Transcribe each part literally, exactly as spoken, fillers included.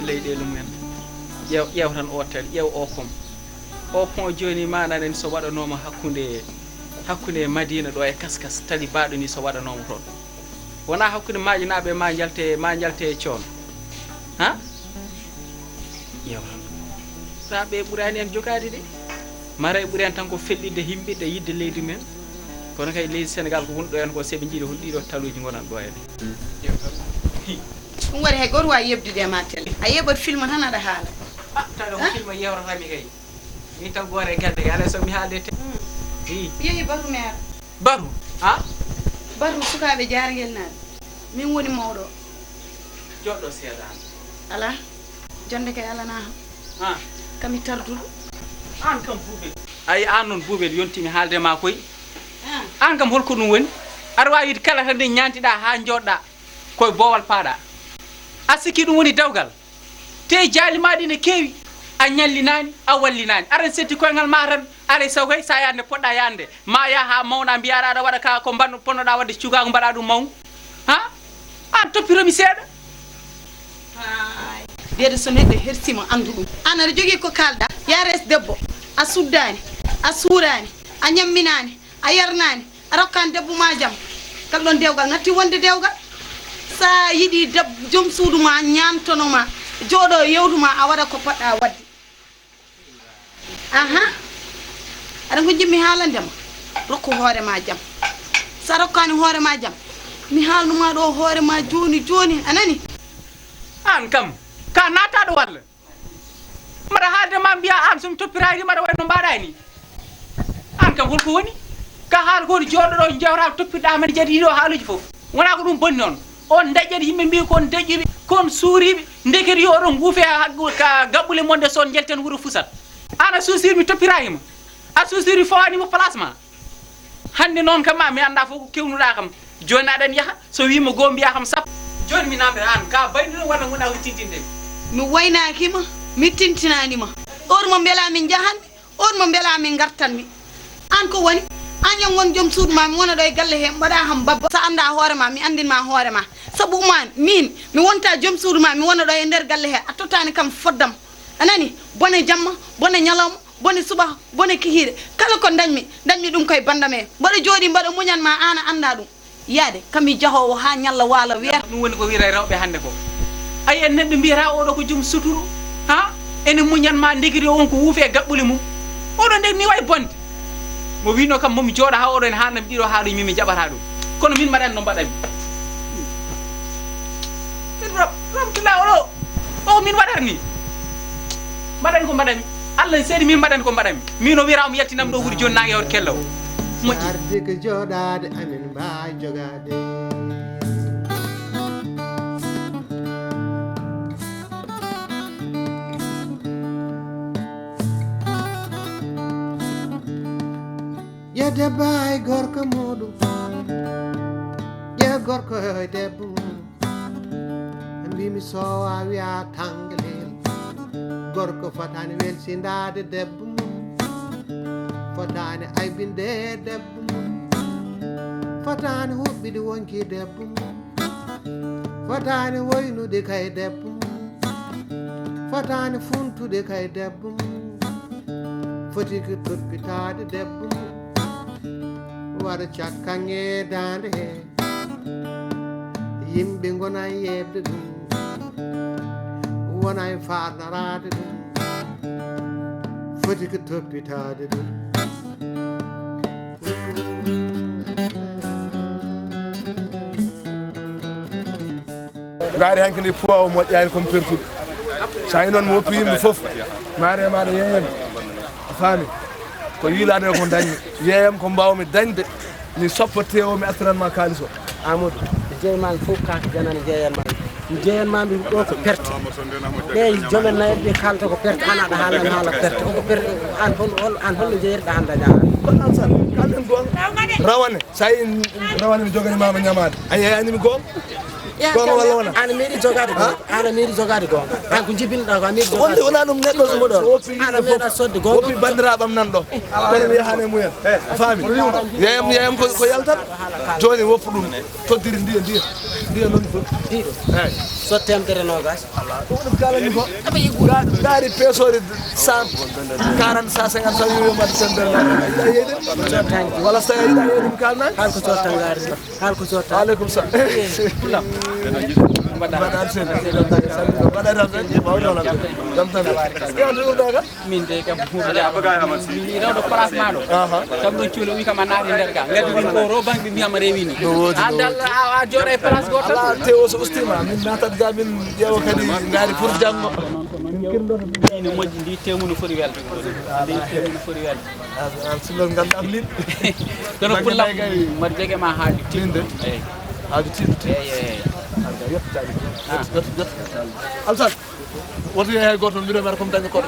Leyɗeele mumen. Ƴeew, ƴeew tan o tali, ƴeew o pont. O pont jooni ma nanen so waɗanooma hakkunde, hakkunde Madina ɗo e Kaskas, tali baaɗo ni so waɗanooma toon. Wonaa hakkunde Maaƴinaaɓe ma njalte, ma njalte e coono. Ha? Ƴeew tan. Taa ɓe ɓuraani en jogaade de. Mara e ɓuri en tan ko fellitde, himmɓitde, yiɗde leydi men. Kono kay leydi Senegaal ko woni ɗo en ko, so ɓe njiɗi hol ɗiɗo taluuji ngonat ɗo en. Ƴeew tan. Ɗum waɗi hay gooto waawi yeɓdude e ma télé. A yeɓat film tan aɗa haala. Ah, tawi ko film yeewtatami kay. Min tan goore e galle, alaa so mi haalde te. Mm. Ii. Yehi Batu meer. Batu, ha? Batu sukaaɓe Jaarngel naaɓe. Min woni mawɗo. Jooɗo seeɗa an. Alaa. Jonnde kay alanaa ham. Ha? Kami tarduɗo. An kam Buubel. Ayi, an noon Buubel, yonti mi haalde ma koy. Ah. An kam holko ɗum woni? Aɗa waawi yiide kala tan nde ñaantiɗa haa njooɗɗa. Koye boowal paaɗa. A sikki ɗum woni dewgal? Te jaali ma ɗi ne keewi. A ñallinaani, a wallinaani. Aɗa setti koyngal ma tan. Aɗa sawgay sa yaande poɗɗa yaande. Ma yaha haa mawna mbiyaɗa aɗa waɗa ka ko mbanno ponnoɗa waɗde cukaagu mbaɗa ɗum mawnu. Ha? An toppiromi seeɗa. Haay. Deede so neɗɗo hersima anndu ɗum. An aɗa jogii ko kaalɗa. Ya res debbo. A suddaani. A suuraani. A ñamminaani. A yarnaani. A rokkaani debbo ma jam. Kal ɗoon dewgal natti wonde dewgal. Sa yiɗi deb-, joom suudu ma ñaamtono ma, jooɗo yewtu ma, a waɗa ko poɗɗa waɗde. Aha. Aɗa ko jiɗmi haalande ma? Rokku hoore ma jam. Sa rokkaani hoore ma jam, mi haalnu ma ɗo hoore ma jooni jooni, a nani? An kam, ka naataɗo walla? Mbaɗa haalde ma mbiya an so mi toppiraaki mbaɗa wayi no mbaɗa ni. An kam holko woni? Ka haala ko woni jooɗo ɗo jewta toppirɗa mbaɗa jadi ɗo haaluji fof. Wona ko ɗum bonni on. On daƴƴat yimɓe mbi kon daƴƴuɓe, kon suuriɓe, ndekete yo oɗon nguufe ha, ka gaɓɓule mon de son jelten wuro fusat. An a suusirmi toppiraki ma. A suusirmi fawani mo place ma. Hannde noon kam ma mi annda fof ko kewnuɗa kam. Jooni aɗan yaha, so wiima goo mbiya kam sappo. Jooni mi namre an, ka baynuɗo walla ngonɗa ko tintinde? Mi waynaaki ma, mi tintinaani ma. Or mo mbela min njahan, on mo mbela min ngartan mi. An ko woni? An yo ngon joom suudu ma, mi wona ɗo e galle he, mbaɗa ham babba. Sa annda hoore ma, mi anndin ma hoore ma. Sabu ma, min, mi wonta joom suudu ma, mi wona ɗo e nder galle he. A tottani kam foddam. A nani? Bone jamma, bone ñalawma, bone subaha, bone kihiiɗe. Kala ko dañmi, dañmi ɗum koye banndam he. Mbaɗa jooɗi, mbaɗa muñan ma, an a annda ɗum. Yaade, kam mi jahoowo haa ñalla waala weer. Ɗum woni ko wiyata rewɓe hannde ko. Ayi, en neɗɗo mbiyata oɗo ko joom suturu, ha? Ene muñan ma, ndegiri on ko wuufi e gaɓɓule mum. Oɗo nde ni wayi bonde. Mo wino kam momi jooɗa haa oɗo ene haalna mi ɗiɗo haaluji min mi jaɓata ɗum. Kono min mbaɗan no mbaɗami. Min Ram-, Ramtula oɗo. O min waɗata ni. Mbaɗan ko mbaɗami. Allah ne seedi min mbaɗan ko mbaɗami. Min o wiyata omo yaltinam ɗo wuro jooni naange on kello. Moƴƴi. Arde ko jooɗaade amin mbaawi jogaade. Ƴe debbo e gorko muɗum. Ƴe gorko e debbo mum. Mbimi sowa wiya tangalel. Gorko fotani welsindaade debbo mum. Fotani aybinde debbo mum. Fotani huɓɓide wonki debbo mum. Fotani woynude kay debbo mum. Fotani funtude kay debbo mum. Foti ko toppitaade debbo mum. Waɗa cakkange daande he. Yimɓe ngona yeɓde ɗum. Wona e farnaraade ɗum. Foti ko toppitaade ɗum. Ngaari hanki ndi poids o moƴƴaani comme pertuɗo. So a yi noon mi woppi yimɓe fof, maare maɗa yeeyen. A faami? Ko yiilaade ko dañmi. Yeeyam ko mbaawmi dañde. Mi soppa teewo, mi artiran ma kaalis o. Amadou, mi jeeyma mi fof kaake janani jeeyan ma. Mi jeeyan ma mi ɗo ko perte. Ɓe jomen nayi ɓe kalta ko perte, an aɗa haala mi haala perte. Ko perte, an hol, hol, an holno jeeyirɗa an daña? Ko an sal, kalden goonga. Rawane, so a yi rawane mi jogani mama ñamaade. A yeeyani mi goonga. Goonga walla wona? An meeɗi jogaade goonga. An meeɗi jogaade goonga. An ko jibinɗa ko a meeɗi jogaade. Wonde wona ɗum neɗɗo so moɗon. An meeɗa sodde goonga. Woppi banndiraaɓam nan ɗo. Kono mi yahani e mumen. A faami? Yeeyam, yeeyam ko, ko yaltat. Jooni woppu ɗum. Toddiri ndiya, ndiya. Ndiya noon fof. Ndiɗo. Eeyi. So teemedere noogaas. Ɗum ɗum kaalani ko. Ngaari peesoori cent quarante, cent cinquante, tawi yo mbaɗ teemedere noogaas. Yiɗa yeeyde? Wala so tawi a yiɗa yeeyde mi kaalna? Haal ko cotta ngaari. Haal ko cotta. Waaleykum salam. Pulam. Mbaɗa. Mbaɗa seen. Mbaɗa tan tan. Mbaɗa tan tan. Jam tan. Yewta ɗum ɗaga. Min de kam huuɓe jaɓa. Min wi rewɗo place ma ɗo. Aha. Kam ɗon cuulo wi kam a naati nder ga. Ngaddi ɗum ko robanɓe mbiyam a rewi ni. No woodi, a no dalla woodi. A, a jooɗa e place goto tan. Ala te o so ustima min natat ga min ƴeewa kadi ngaari pour janngo. Ine moƴƴi ndi temu no foti welde. Ndi temu no foti welde. A, a, sinno ngam ɗam min. Kono pullam mbaɗa jege ma haaju. Min de. Eyi. Haaju tiiɗo tiiɗo. Eyi, eyi, eyi. Haaju yottitaani. Ah. Yott, yott, yott. Alsan. Woto yeehe hay gooto, mbiɗo mara comme daña koɗo.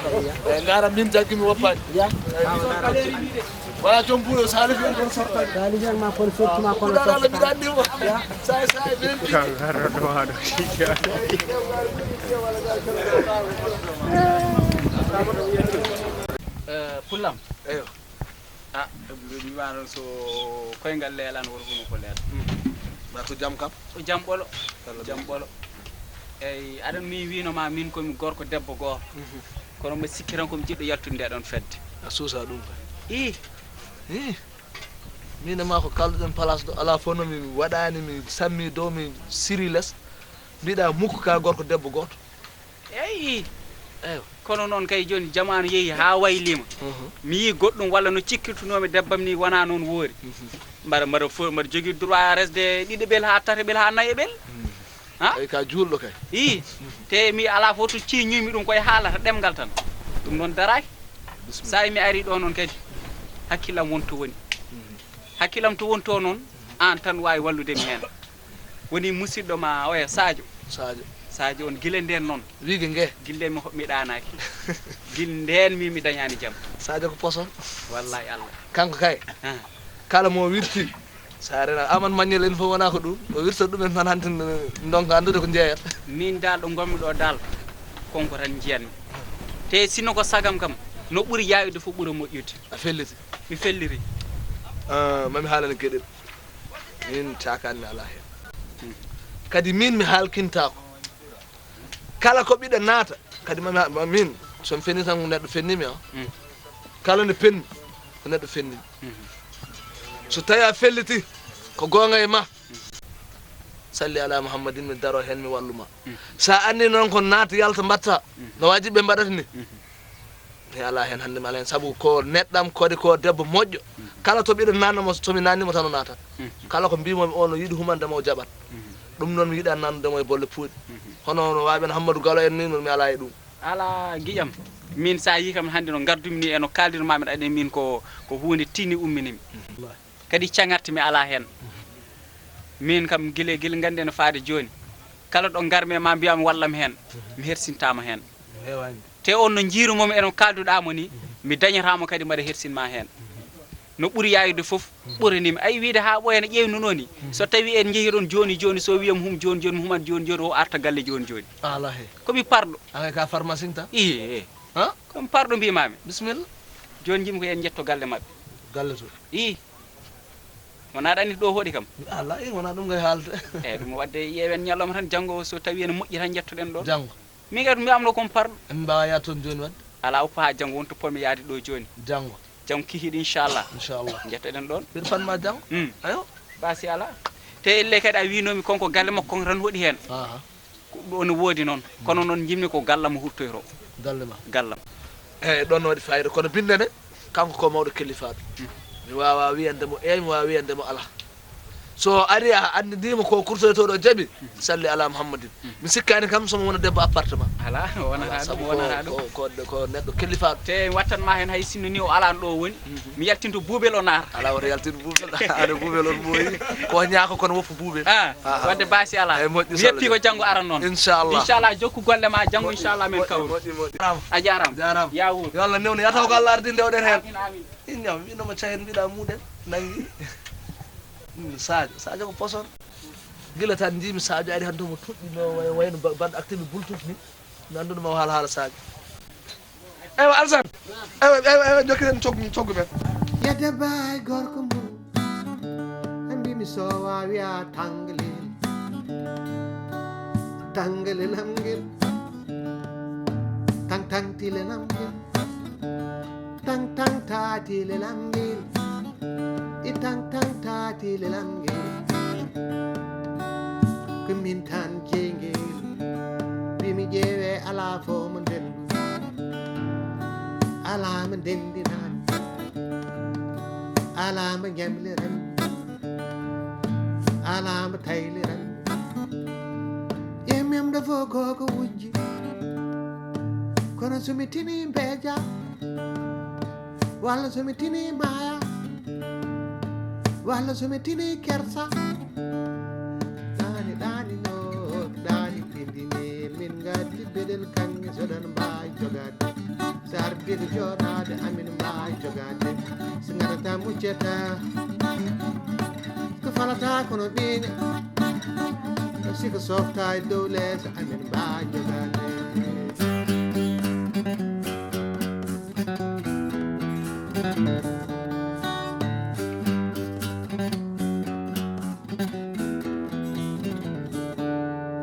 E ngaara min jaggi mi woppaani. Ya. Wala joom buuɗo, so haali fiyan kono sortaani. So haali fiyan ma kono sorti ma kono sortaani. Mbiɗa anndi mo. Ya. Saay, saay, minen piki. Eh, pullam. Eyo. Ah, mi wiya noon so koyngal leelaani, woto huno ko leela. Mbar ko jam kam? Ko jam ɓolo. Jam ɓolo. Eyi, aɗa mi wiino ma min ko mi gorko debbo gooto. Mhm. Kono mbaɗa sikki tan ko mi jiɗɗo yaltude nde ɗon fedde. A suusa ɗum kay. Ih. Ih. Min e ma ko kalduɗen place ɗo, alaa fof no mi waɗaani, mi sammi dow, mi siri les. Mbiɗa mukk ka gorko debbo gooto. Eyi. Eyo. Kono noon kay jooni jamaanu yehi haa waylima. Mhm. Mi yii goɗɗum walla no cikkirtunoomi debbam ni wonaa noon woori. Mhm. Mbaɗa, mbaɗa fo-, mbaɗa jogii droit resde ɗiɗaɓel haa tataɓel haa nayaɓel. Mhm. Ha? Eyi, ka juulɗo kay. Ii. Mhm. Te mi alaa fof to ciiñumi ɗum koye haalata ɗemngal tan. Ɗum noon daraaki. Bisimilla. Sa'i mi ari ɗo noon kadi, hakkillam won to woni. Mhm. Hakkillam to won to noon, aan tan waawi wallude mi heen. Woni musidɗo ma oya Sadio. Sadio. Sadio on gila nden noon. Wiige nge. Gila nden mi ho-, mi ɗaanaaki. Gila nden mi, mi dañaani jam. Sadio ko poson. Wallahi Allah. Kanko kay. Ah. Kala mo wirti. Sa rena Aman Mañel en fof wona ko ɗum. O wirta ɗum en tan hanti ndonka anndude ko jeeyata. Min dal ɗo ngonmi ɗo dal. Konko tan njiyanmi. Te sinno ko sagam kam. No ɓuri yaawde fof ɓura moƴƴude. A felliti. Mi felliti. Ah, mami haalana geɗel. Min caakanmi alaa heen. Hmm. Kadi min mi haalkintaako. Kala ko ɓiɗa naata, kadi mami ha-, ma min, so mi fenni tan ko neɗɗo fennimi o. Hmm. Kala nde penni, ko neɗɗo fennimi. Hmm. So tawi a felliti, ko goonga e ma. Hmm. Salli ala Muhammadin, mi daro heen, mi wallu ma. Hmm. Sa anndi noon ko naata yalta mbatta, hmm, no waajiɓe mbaɗata ni. Hmm. Mi alaa heen hannde mi alaa heen, sabu ko neɗɗam kadi ko debbo moƴƴo. Mhm. Kala to ɓiɗo nanna mo, so mi nanni mo tan o naatat. Mhm. Kala ko mbimo mi o no yiɗi humande ma o jaɓat. Mhm. Ɗum noon mi yiɗa nannude mo e bolle puuɗe. Mhm. Hono no waawi en Hammadu Galo en ni, noon mi alaa e ɗum. Alaa giƴam. Min sa yii kam hannde no ngardumi ni e no kaaldirmaami ɗa ɗen min ko, ko huunde tini umminimi. Mhm. Kadi caŋarte mi alaa heen. Mhm. Min kam gila, gila nganndi no faade jooni. Kala ɗo ngarmi e ma mbiyami wallam heen. Mhm. Mi hersintaama heen. No heewaani. Te on no njiirumomi eno kaalduɗaa mo ni, mi dañataa mo kadi mbaɗa hersin ma heen. No ɓuri yaayude fof, ɓuranimi. Ayi, wiide haa ɓooya no ƴeewnunoo ni. So tawi en njehii ɗon jooni jooni, so wiyam hum jooni jooni, mi humat jooni jooni, o arta galle jooni jooni. Ala he. Ko mi parɗo. Ala ka pharmacie ta? Ii, ee. Ha? Ko mi parɗo mbimami. Bisimilla. Jooni njimi ko en njetto galle maɓɓe. Galle to? Ii. Wona aɗa anndi ɗo hoɗi kam? Ala, ii, wona ɗum kay haalde. Eyi, ɗum waɗde ƴeewen ñalawma tan, janngo o so tawi ene moƴƴi tan njettoɗen ɗon. Janngo? Min kadi mi amno kon parɗo. En mbaawa yaade toon jooni waɗde? Alaa, uppa haa janngo wonto pomi yaade ɗo jooni. Janngo? Janngo kikiiɗe, inchallah. Inchallah. Njettoɗen ɗon. Mbiɗa fanma janngo? Hmm. Ayo. Basi alaa. Te elle kadi a wiinoomi kon ko galle makko kon tan hoɗi heen. Aha. Ko ɗo no woodi noon. Kono noon njimmi ko gallam o huttoyto. Galle ma? Gallam. Eyi, ɗon no waɗi fayida. Kono bindane, kanko ko mawɗo kellifaaɗo. Hmm. Mi waawaa wiyande mo eey, mi waawaa wiyande mo alaa. So ari a anndindiima ko kurtoytooɗo jaɓi, salli ala Muhammadin. Mi sikkaani kam so mo wona debbo appartement. Alaa, wonata ɗum, wonata ɗum. Ko, ko, ko neɗɗo kellifaaɗo. Te wattan ma heen hay sinno ni o alaan ɗo o woni. Mi yaltinto buubel o naata. Alaa, woto yaltin buubel. Aɗa buubel on ɓooyi. Ko ñaako kono woppu buubel. Ah, aha. Wadde baasi alaa. Eyi, moƴƴi. Mi yetti ko janngo aran noon. Inchallah. Inchallah, jokku golle ma, janngo inchallah men kawru. Moƴƴi, moƴƴi. A jaaraama. Jaaraama. Yaa wuur. Yo Allah newnu, yaa taw ko Allah ardi ndewɗen heen. Amin, amin. Inna, mi winnoma cahen mbiɗa muɗen. Nanngi. Hmm, Sadio, Sadio ko poson. Gila tan njiimi Sadio ari hannde mo tuɗɗi no way-, wayno ba-, baɗɗo activité bultut ni. Mi annduno ma o haala haala Sadio. Eywa, Alsan. Eywa, eywa, eywa, jokkiren coggu, coggu men. Yedde baay gorko mum. Mbimi so waawi a tanglel. Tangale lamgel. Tang tang tile lamgel. Tang tang ta tile lamgel. I tang tang ta tile lamgel. Ko min tan jengel. Bimi ƴeewe ala fo mo ndendu. Ala mo ndendinan. Ala mo ñamliran. Ala mo tayliran. Ƴeemem ɗo fof koko wujji. Kono somi tini mbeeja, walla somi tini maaya, walla somi tini kersa. Ɗaani ɗaani no ɗaani pindini min gaddi beɗel kanŋe soɗan mbaawi jogaade. Sar biɗo jooɗaade amin mbaawi jogaade. So ngarata muccata ko falata kono ɓiine. Siko softa e dow lees amin mbaawi jogaade.